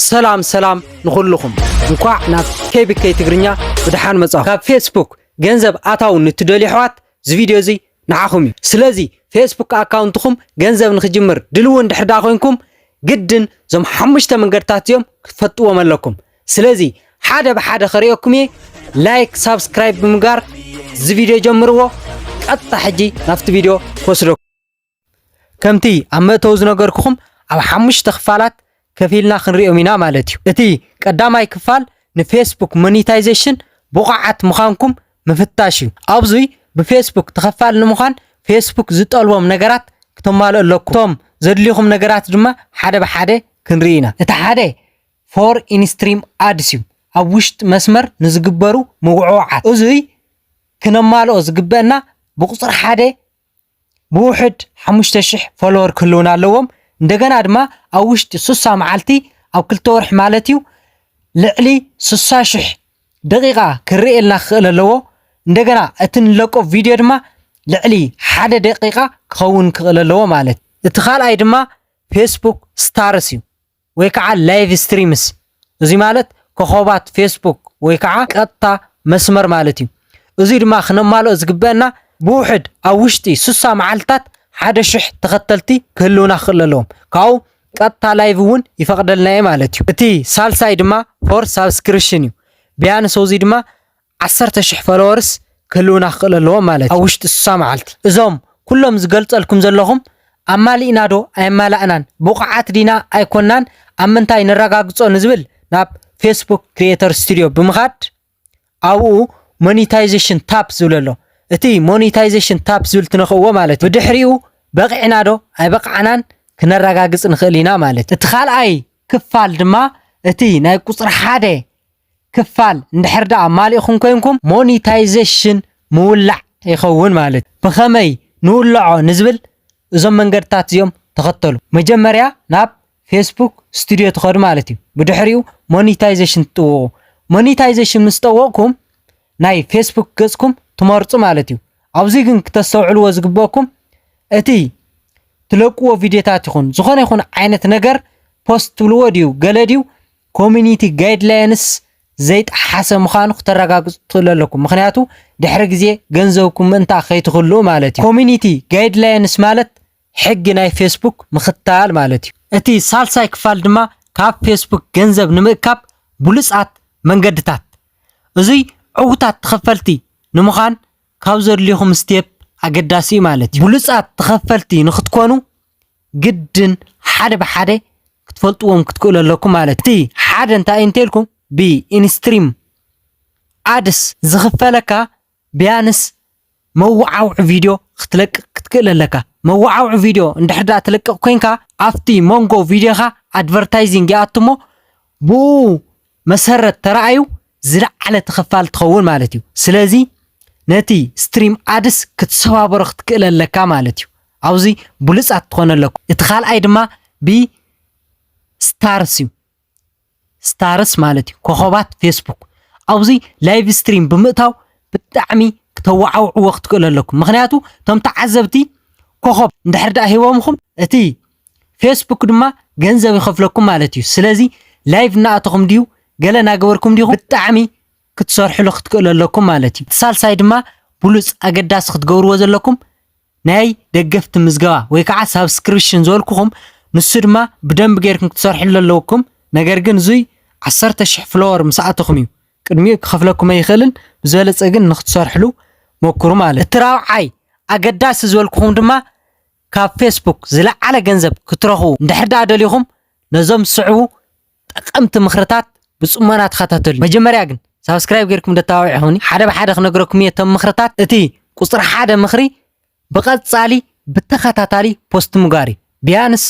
ሰላም ሰላም ንኹልኹም፣ እንኳዕ ናብ ኬቢኬ ትግርኛ ብደሓን መጻኹም። ካብ ፌስቡክ ገንዘብ ኣታው ንትደልዩ ኣሕዋት፣ እዚ ቪድዮ እዚ ንዓኹም እዩ። ስለዚ ፌስቡክ ኣካውንትኹም ገንዘብ ንኽጅምር ድልው እንድሕር ደኣ ኮይንኩም፣ ግድን እዞም ሓሙሽተ መንገድታት እዚኦም ክትፈጥዎም ኣለኩም። ስለዚ ሓደ ብሓደ ከርእየኩም እየ። ላይክ፣ ሳብስክራይብ ብምግባር እዚ ቪድዮ ጀምርዎ። ቀጥታ ሕጂ ናብቲ ቪድዮ ክወስደኩም። ከምቲ ኣብ መእተዊ ዝነገርኩኹም፣ ኣብ ሓሙሽተ ክፋላት ከፊልና ክንሪኦም ኢና ማለት እዩ። እቲ ቀዳማይ ክፋል ንፌስቡክ ሞኒታይዜሽን ብቑዓት ምዃንኩም ምፍታሽ እዩ። ኣብዙይ ብፌስቡክ ተኸፋሊ ንምዃን ፌስቡክ ዝጠልቦም ነገራት ክተማልኡ ኣለኩም። እቶም ዘድልዩኹም ነገራት ድማ ሓደ ብሓደ ክንርኢ ኢና። እቲ ሓደ ፎር ኢንስትሪም ኣድስ እዩ። ኣብ ውሽጢ መስመር ንዝግበሩ ምውዕዋዓት። እዙይ ክነማልኦ ዝግበአና ብቁፅሪ ሓደ ብውሕድ ሓሙሽተ ሽሕ ፎሎወር ክህልውና ኣለዎም። እንደገና ድማ ኣብ ውሽጢ ሱሳ መዓልቲ ኣብ ክልተ ወርሒ ማለት እዩ ልዕሊ ሱሳ ሽሕ ደቂቓ ክርእየልና ክኽእል ኣለዎ። እንደገና እቲ ንለቆ ቪድዮ ድማ ልዕሊ ሓደ ደቂቓ ክኸውን ክኽእል ኣለዎ ማለት እዩ። እቲ ካልኣይ ድማ ፌስቡክ ስታርስ እዩ ወይ ከዓ ላይቭ ስትሪምስ። እዚ ማለት ኮኸባት ፌስቡክ ወይ ከዓ ቀጥታ መስመር ማለት እዩ። እዚ ድማ ክነማልኦ ዝግበአና ብውሕድ ኣብ ውሽጢ ሱሳ መዓልታት ሓደ ሽሕ ተኸተልቲ ክህልውና ክኽእል ኣለዎም። ካብኡ ቀጥታ ላይቭ እውን ይፈቕደልና እዩ ማለት እዩ። እቲ ሳልሳይ ድማ ፎር ሳብስክሪፕሽን እዩ። ቢያንስ እዚ ድማ ዓሰርተ ሽሕ ፎሎወርስ ክህልውና ክኽእል ኣለዎም ማለት እዩ። ኣብ ውሽጢ ሱሳ መዓልቲ እዞም ኩሎም ዝገልጸልኩም ዘለኹም ኣማሊእና ዶ ኣየማላእናን፣ ብቑዓት ዲና ኣይኮናን፣ ኣብ ምንታይ ነረጋግጾ ንዝብል ናብ ፌስቡክ ክሪኤተር ስቱዲዮ ብምኻድ ኣብኡ ሞኒታይዜሽን ታፕ ዝብል ኣሎ። እቲ ሞኒታይዜሽን ታፕ ዝብል ትነኽእዎ ማለት እዩ። ብድሕሪኡ በቒዕና ዶ ኣይበቓዕናን ክነረጋግጽ ንኽእል ኢና ማለት እዩ። እቲ ካልኣይ ክፋል ድማ እቲ ናይ ቁጽሪ ሓደ ክፋል እንድሕር ደኣ ማሊእኹም ኮይንኩም ሞኒታይዜሽን ምውላዕ ይኸውን ማለት እዩ። ብኸመይ ንውልዖ ንዝብል እዞም መንገድታት እዚኦም ተኸተሉ። መጀመርያ ናብ ፌስቡክ ስቱዲዮ ትኸዱ ማለት እዩ። ብድሕሪኡ ሞኒታይዜሽን ትጥውቑ። ሞኒታይዜሽን ምስ ጠወቕኩም ናይ ፌስቡክ ገጽኩም ትመርጹ ማለት እዩ። ኣብዚ ግን ክተስተውዕልዎ ዝግበእኩም እቲ ትለቅዎ ቪድዮታት ይኹን ዝኾነ ይኹን ዓይነት ነገር ፖስት ትብልዎ ድዩ ገለ ድዩ ኮሚኒቲ ጋይድላይንስ ዘይጠሓሰ ምዃኑ ክተረጋግጹ ትኽእሉ ኣለኩም። ምኽንያቱ ድሕሪ ግዜ ገንዘብኩም ምእንታ ከይትኽልኡ ማለት እዩ። ኮሚኒቲ ጋይድላይንስ ማለት ሕጊ ናይ ፌስቡክ ምኽታል ማለት እዩ። እቲ ሳልሳይ ክፋል ድማ ካብ ፌስቡክ ገንዘብ ንምእካብ ብሉጻት መንገድታት። እዙይ ዕዉታት ተኸፈልቲ ንምዃን ካብ ዘድልዩኹም ስቴፕ ኣገዳሲ እዩ ማለት እዩ። ብሉጻት ተኸፈልቲ ንኽትኮኑ ግድን ሓደ ብሓደ ክትፈልጥዎም ክትክእሉ ኣለኩም ማለት እዩ። እቲ ሓደ እንታይ እዩ እንተልኩም ብኢንስትሪም ኣድስ ዝኽፈለካ ቢያንስ መወዓውዒ ቪድዮ ክትለቅቕ ክትክእል ኣለካ። መወዓውዒ ቪድዮ እንድሕር ደኣ ትለቅቕ ኮይንካ ኣብቲ መንጎ ቪድዮኻ ኣድቨርታይዚንግ ይኣቱ እሞ ብኡ መሰረት ተረኣዩ ዝለዓለ ተኸፋል ትኸውን ማለት እዩ። ስለዚ ነቲ ስትሪም ኣድስ ክትሰባበሮ ክትክእል ኣለካ ማለት እዩ። ኣብዚ ብሉጻት ትኾነ ኣለኩም። እቲ ካልኣይ ድማ ብስታርስ እዩ። ስታርስ ማለት እዩ ኮኸባት ፌስቡክ። ኣብዚ ላይቭ ስትሪም ብምእታው ብጣዕሚ ክተወዓውዕዎ ክትክእሉ ኣለኩም። ምኽንያቱ እቶም ተዓዘብቲ ኮኸብ እንድሕር ደኣ ሂቦምኹም እቲ ፌስቡክ ድማ ገንዘብ ይኸፍለኩም ማለት እዩ። ስለዚ ላይቭ እናኣተኹም ድዩ ገለ እናገበርኩም ዲኹም ብጣዕሚ ክትሰርሕሉ ክትክእሉ ኣለኩም ማለት እዩ። እቲ ሳልሳይ ድማ ብሉፅ ኣገዳሲ ክትገብርዎ ዘለኩም ናይ ደገፍቲ ምዝገባ ወይ ከዓ ሳብስክሪፕሽን ዝበልኩኹም ንሱ ድማ ብደንብ ጌርኩም ክትሰርሕሉ ኣለውኩም። ነገር ግን እዙይ ዓሰርተ ሽሕ ፍሎወር ምስ ኣተኹም እዩ። ቅድሚኡ ክኸፍለኩም ኣይኽእልን፣ ብዝበለፀ ግን ንክትሰርሕሉ ሞክሩ ማለት። እቲ ራብዓይ ኣገዳሲ ዝበልኩኹም ድማ ካብ ፌስቡክ ዝለዓለ ገንዘብ ክትረኽቡ እንድሕር ደኣ ደሊኹም ነዞም ዝስዕቡ ጠቐምቲ ምኽርታት ብፅሞና ተኸታተሉ። መጀመርያ ግን ሳብስክራይብ ጌርኩም ደተባብዑ ይኹኒ። ሓደ ብሓደ ክነግረኩም እየ እቶም ምኽርታት። እቲ ቁፅሪ ሓደ ምኽሪ ብቐፃሊ ብተኸታታሊ ፖስት ምግባር እዩ። ቢያንስ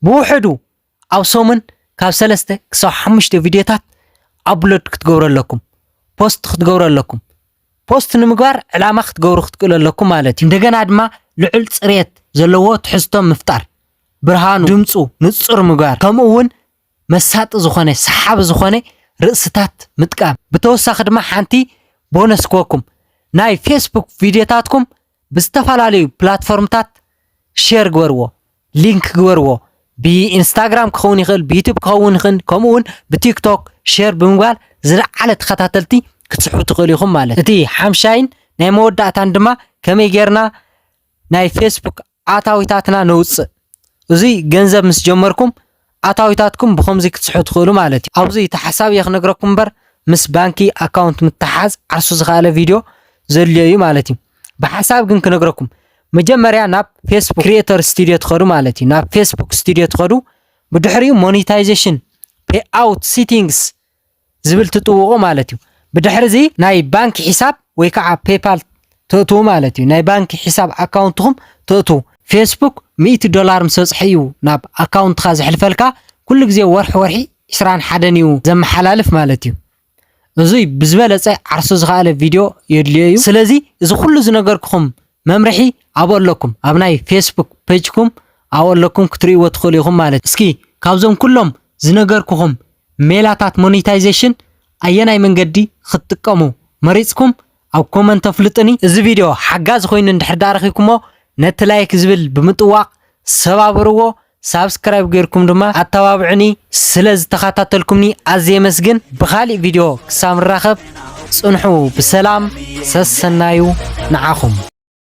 ብውሕዱ ኣብ ሰሙን ካብ ሰለስተ ክሳብ ሓሙሽተ ቪድዮታት ኣፕሎድ ክትገብሩ ኣለኩም፣ ፖስት ክትገብሩ ኣለኩም። ፖስት ንምግባር ዕላማ ክትገብሩ ክትክእሉ ኣለኩም ማለት እዩ። እንደገና ድማ ልዑል ፅሬት ዘለዎ ትሕዝቶ ምፍጣር፣ ብርሃኑ፣ ድምፁ ንፁር ምግባር፣ ከምኡ እውን መሳጢ ዝኾነ ሰሓቢ ዝኾነ ርእስታት ምጥቃም። ብተወሳኺ ድማ ሓንቲ ቦነስ ክበኩም፣ ናይ ፌስቡክ ቪድዮታትኩም ብዝተፈላለዩ ፕላትፎርምታት ሼር ግበርዎ፣ ሊንክ ግበርዎ፣ ብኢንስታግራም ክኸውን ይኽእል፣ ብዩቱብ ክኸውን ይኽእል፣ ከምኡ እውን ብቲክቶክ ሼር ብምግባር ዝለዓለ ተኸታተልቲ ክትስሕቡ ትኽእሉ ኢኹም ማለት እዩ። እቲ ሓምሻይን ናይ መወዳእታን ድማ ከመይ ጌርና ናይ ፌስቡክ ኣታዊታትና ነውፅእ። እዙይ ገንዘብ ምስ ጀመርኩም ኣታዊታትኩም ብኸምዚ ክትስሑ ትኽእሉ ማለት እዩ። ኣብዚ እቲ ሓሳብ እየ ክነግረኩም እምበር ምስ ባንኪ ኣካውንት ምትሓዝ ዓርሱ ዝኸኣለ ቪድዮ ዘድልዮ እዩ ማለት እዩ። ብሓሳብ ግን ክነግረኩም፣ መጀመርያ ናብ ፌስቡክ ክሪኤተር ስቱዲዮ ትኸዱ ማለት እዩ። ናብ ፌስቡክ ስቱዲዮ ትኸዱ፣ ብድሕሪኡ ሞኒታይዜሽን ፔይ ኣውት ሲቲንግስ ዝብል ትጥውቑ ማለት እዩ። ብድሕሪ እዚ ናይ ባንክ ሒሳብ ወይ ከዓ ፔይፓል ተእትዉ ማለት እዩ። ናይ ባንክ ሒሳብ ኣካውንትኹም ተእትዉ። ፌስቡክ ሚእቲ ዶላር ምስ በፅሐ እዩ ናብ ኣካውንትኻ ዘሕልፈልካ። ኩሉ ግዜ ወርሒ ወርሒ ዕስራን ሓደን እዩ ዘመሓላልፍ ማለት እዩ። እዙይ ብዝበለፀ ዓርሱ ዝኸኣለ ቪድዮ የድልዮ እዩ። ስለዚ እዚ ኩሉ ዝነገርኩኹም መምርሒ ኣብኡ ኣለኩም፣ ኣብ ናይ ፌስቡክ ፔጅኩም ኣብኡ ኣለኩም፣ ክትርእይዎ ትኽእሉ ኢኹም ማለት እዩ። እስኪ ካብዞም ኩሎም ዝነገርኩኹም ሜላታት ሞኔታይዜሽን ኣየናይ መንገዲ ክትጥቀሙ መሪፅኩም ኣብ ኮመንት ተፍልጥኒ። እዚ ቪድዮ ሓጋዚ ኮይኑ እንድሕር ዳኣ ረኺብኩሞ ነቲ ላይክ ዝብል ብምጥዋቕ ሰባብርዎ። ሳብስክራይብ ጌርኩም ድማ ኣተባብዑኒ። ስለ ዝተኸታተልኩምኒ ኣዝየ የመስግን። ብኻሊእ ቪድዮ ክሳብ ንራኸብ ጽንሑ ብሰላም። ሰሰናዩ ንዓኹም።